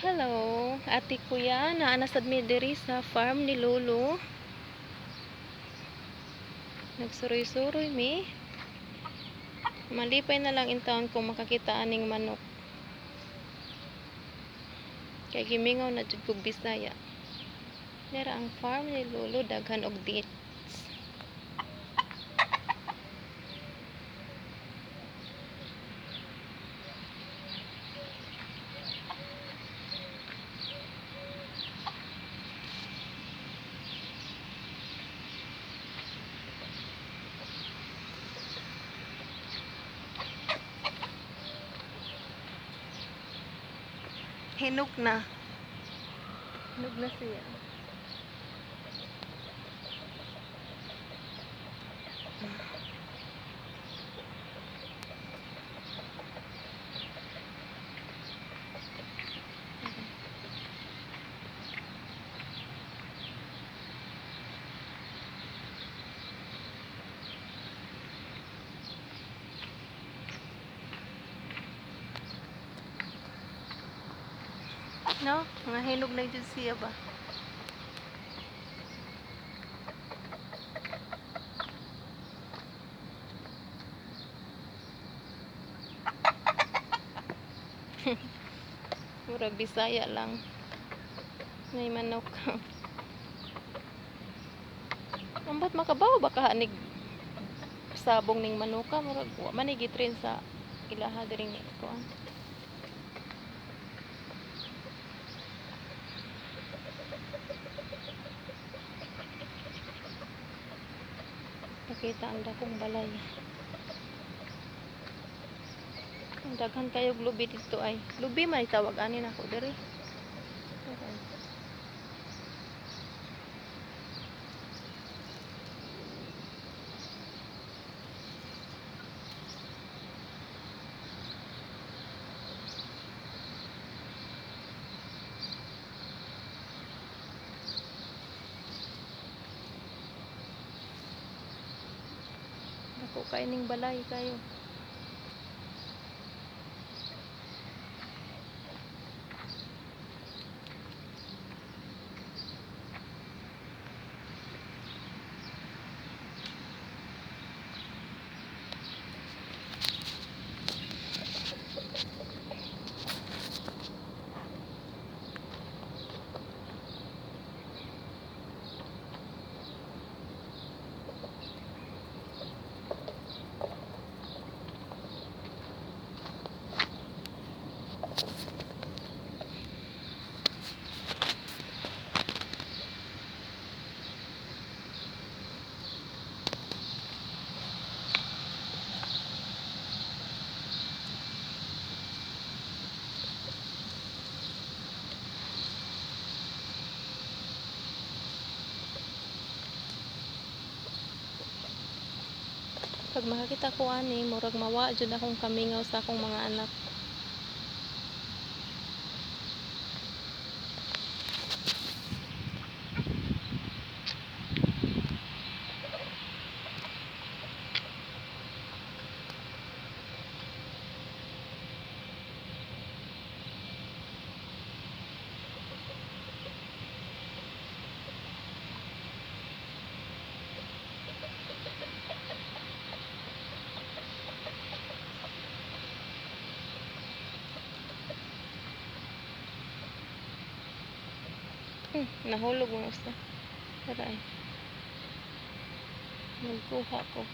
Hello, ate, kuya, naa na sad mi diri sa farm ni Lolo. Nagsuroy-suroy mi. Malipay na lang intawon kung makakita aning manok. Kay gimingaw na jud kog Bisaya. Dira ang farm ni Lolo, daghan og dates. Hinog na. Hinog na siya. No? Mga hinog na jud siya ba? Murag Bisaya lang. May manok. Ambot makabaw ba ka anig sabong ning manuka? Murag wa man ni gitrain sa ilaha diring kuan. Pakita ang dakong balay. Ang daghan kayo lubi dito ay. Lubi man tawag ani nako diri. Okay. Dako kay ning balay kayo. Pag makakita ko ani, murag mawa jud akong kamingaw sa akong mga anak. Nahulog mo usa. Tara ay. Nagkuha ko.